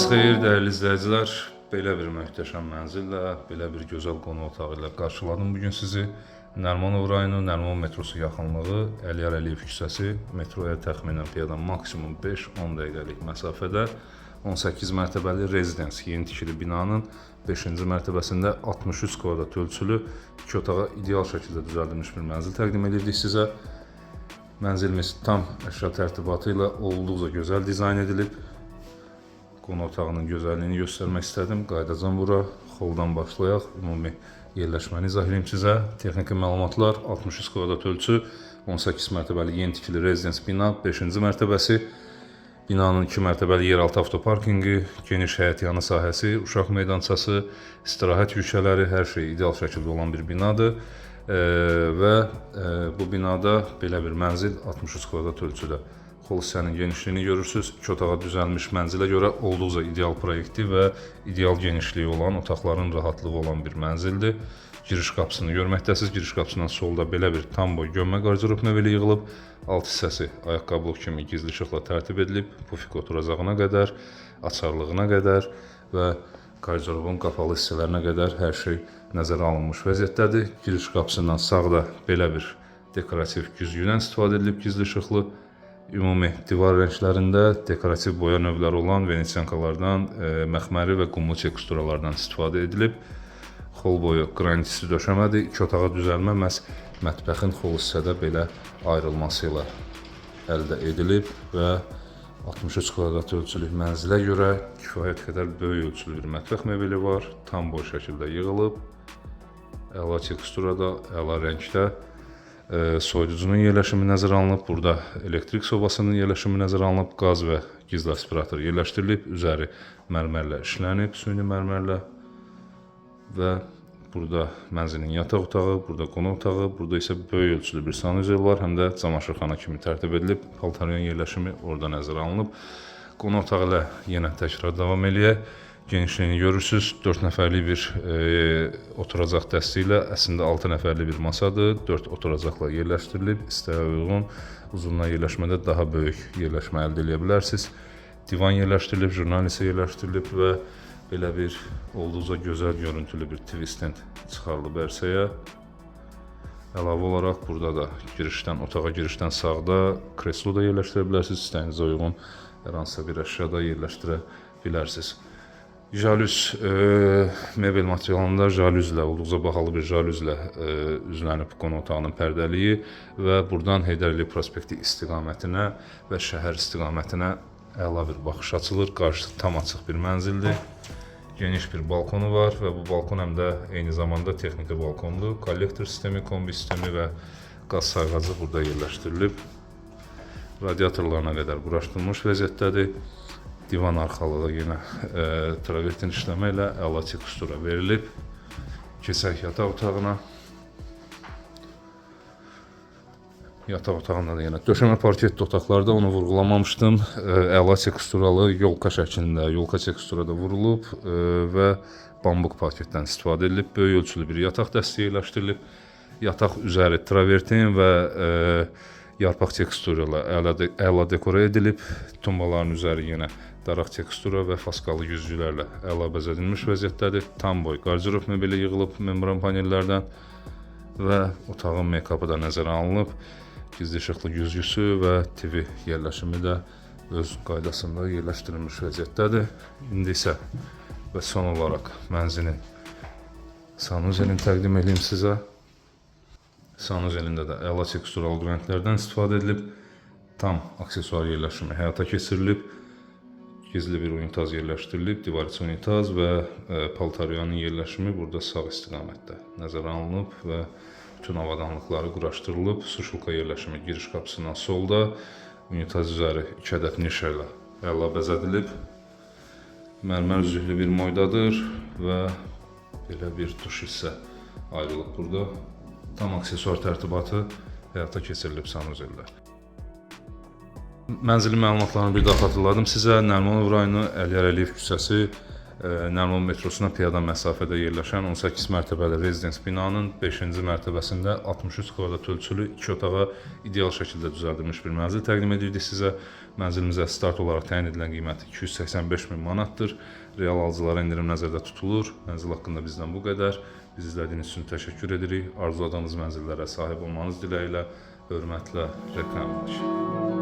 Sabahınız xeyir dəyərli izləyicilər. Belə bir möhtəşəm mənzillə, belə bir gözəl qonaq otağı ilə qarşıladım bu gün sizi. Nərimanov rayonu, Nərimanov metrosu yaxınlığı, Əliyar Əliyev küçəsi, metroya təxminən piyada maksimum 5-10 dəqiqəlik məsafədə 18 mərtəbəli rezidens yeni tikili binanın 5-ci mərtəbəsində 63 kvadrat ölçülü iki otağa ideal şəkildə düzəldilmiş bir mənzil təqdim edirdik sizə. Mənzilimiz tam əşya tərtibatı ilə olduqca gözəl dizayn edilib. Qonaq otağının gözəlliyini göstərmək istədim. Qayıdacam bura. Xoldan başlayaq. Ümumi yerləşməni izah edeyim sizə. Texniki məlumatlar: 63 kvadrat ölçü, 18 mərtəbəli yeni tikili rezidens bina, 5-ci mərtəbəsi. Binanın 2 mərtəbəli yeraltı avtoparkinqi, geniş həyətyanı sahəsi, uşaq meydançası, istirahət yükələri, hər şey ideal şəkildə olan bir binadır. Və bu binada belə bir mənzil 63 kvadrat ölçüdə. Xol hissənin genişliyini görürsüz. İki otağa düzəlmiş mənzilə görə olduqca ideal proyekti və ideal genişliyi olan, otaqların rahatlığı olan bir mənzildir. Giriş qapısını görməkdəsiniz. Giriş qapısından solda belə bir tam boy gömmə qardırob mebeli yığılıb. Alt hissəsi ayaqqabılıq kimi gizli işıqla tərtib edilib. Pufik oturacağına qədər, açarlığına qədər və qardıropun qapalı hissələrinə qədər hər şey nəzərə alınmış vəziyyətdədir. Giriş qapısından sağda belə bir dekorativ güzgüdən istifadə edilib, gizli işıqlı. Ümumi divar rənglərində dekorativ boya növləri olan venesiyankalardan, məxməri və qumlu teksturalardan istifadə edilib. Xol boyu qranit üstü döşəmədir. İki otağa düzəlmə məhz mətbəxin xol hissədə belə ayrılması ilə əldə edilib və 63 kvadrat ölçülük mənzilə görə kifayət qədər böyük ölçülü bir mətbəx mebeli var. Tam boy şəkildə yığılıb. Əla teksturada, əla rəngdə. Soyuducunun yerləşimi nəzərə alınıb. Burada elektrik sobasının yerləşimi nəzərə alınıb. Qaz və gizli aspirator yerləşdirilib. Üzəri mərmərlə işlənib, süni mərmərlə. Və burada mənzilin yataq otağı, burada qonaq otağı, burada isə böyük ölçülü bir sanuzel var, həm də camaşırxana kimi tərtib edilib. Paltaryan yerləşimi orada nəzərə alınıb. Qonaq otağı ilə yenə təkrar davam eləyək. Genişliyini görürsüz. 4 nəfərlik bir oturacaq dəsti ilə, əslində 6 nəfərlik bir masadır. 4 oturacaqla yerləşdirilib. İstəyə uyğun uzunluğa yerləşmədə daha böyük yerləşmə əldə edə bilərsiniz. Divan yerləşdirilib, jurnal isə yerləşdirilib və belə bir olduqca gözəl görüntülü bir TV stand çıxarılıb ərsəyə. Əlavə olaraq burada da girişdən, otağa girişdən sağda kreslo da yerləşdirə bilərsiniz. İstəyinizə uyğun hər hansısa bir əşya da yerləşdirə bilərsiniz. Jalüz mebel materialında jalüzlə, olduqca bahalı bir jalüzlə üzlənib qonaq otağının pərdəliyi və buradan Heydər Əliyev prospekti istiqamətinə və şəhər istiqamətinə əla bir baxış açılır. Qarşısı tam açıq bir mənzildir. Geniş bir balkonu var və bu balkon həm də eyni zamanda texniki balkondur. Kollektor sistemi, kombi sistemi və qaz sayğacı burada yerləşdirilib. Radiatorlarına qədər quraşdırılmış vəziyyətdədir. Divan arxalığı yenə travertin işləmə ilə əla tekstura verilib. Keçək yataq otağına. Yataq otağında da yenə döşəmə parketli otaqlarda, onu vurğulamamışdım. Əla teksturalı yolka şəklində, yolka teksturada vurulub və bambuq parketdən istifadə edilib. Böyük ölçülü bir yataq dəsti yerləşdirilib. Yataq üzəri travertin və yarpaq teksturu ilə əla dekora edilib. Tumbaların üzəri yenə daraq tekstura və faskalı güzgülərlə əla bəzədilmiş vəziyyətdədir. Tam boy qardırob mebeli yığılıb membran panellərdən və otağın make-upı da nəzərə alınıb. Gizli işıqlı güzgüsü və TV yerləşimi də öz qaydasında yerləşdirilmiş vəziyyətdədir. İndi isə və son olaraq mənzilin sanuzelini təqdim edeyim sizə. Sanuzelində də əla teksturalı qranitlərdən istifadə edilib. Tam aksesuar yerləşimi həyata keçirilib. Gizli bir unitaz yerləşdirilib, divar içi unitaz və paltaryanın yerləşimi burada sağ istiqamətdə nəzərə alınıb və bütün avadanlıqları quraşdırılıb. Suşulka yerləşimi giriş qapısından solda, unitaz üzəri 2 ədəd nişa ilə əla bəzədilib. Mərmər üzüklü bir moydadır və belə bir duş hissə ayrılıb burada. Tam aksesuar tərtibatı həyata keçirilib sanuzeldə. Mənzilin məlumatlarını bir daha xatırladım sizə. Nərimanov rayonu, Əliyar Əliyev küçəsi, Nəriman metrosuna piyada məsafədə yerləşən 18 mərtəbəli rezidens binanın 5-ci mərtəbəsində 63 kvadrat ölçülü 2 otağa ideal şəkildə düzəldilmiş bir mənzil təqdim edirdik sizə. Mənzilimizə start olaraq təyin edilən qiyməti 285 min manatdır. Real alıcılara endirim nəzərdə tutulur. Mənzil haqqında bizdən bu qədər. Bizi izlədiyiniz üçün təşəkkür edirik. Arzuladığınız mənzillərə sahib olmanız diləyi ilə hörmətlə reklamlar.